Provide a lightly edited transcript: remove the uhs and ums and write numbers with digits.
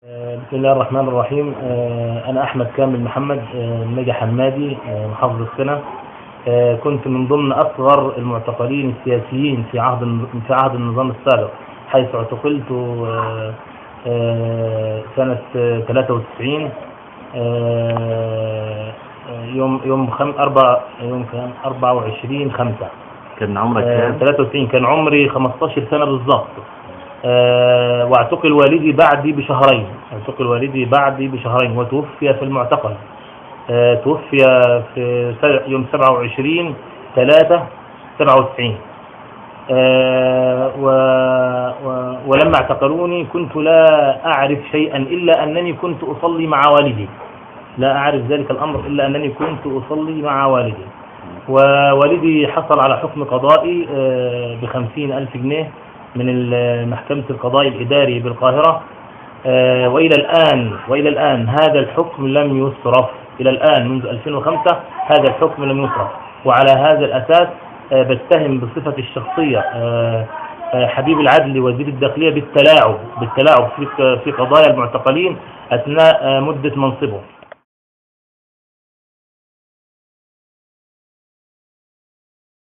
بسم الله الرحمن الرحيم. أنا أحمد كامل محمد، نجا حمادي، محافظ السنة. كنت من ضمن أصغر المعتقلين السياسيين في عهد النظام السابق، حيث اعتقلت سنة 93، يوم خم أربعة يوم كام 24/5. كان عمرك كام؟ 93، كان عمري 15 سنة بالضبط. واعتقل والدي بعدي بشهرين، اعتقل والدي بعدي بشهرين وتوفي في المعتقل. توفي في يوم 27/3/97. ولما اعتقلوني كنت لا أعرف شيئا إلا أنني كنت أصلي مع والدي، لا أعرف ذلك الأمر إلا أنني كنت أصلي مع والدي. ووالدي حصل على حكم قضائي ب50,000 جنيه من محكمة القضاء الإداري بالقاهرة. وإلى الآن هذا الحكم لم يصرف، إلى الآن منذ 2005 هذا الحكم لم يصرف. وعلى هذا الأساس بتهم بصفتي الشخصية حبيب العدل وزير الداخلية بالتلاعب في قضايا المعتقلين أثناء مدة منصبه.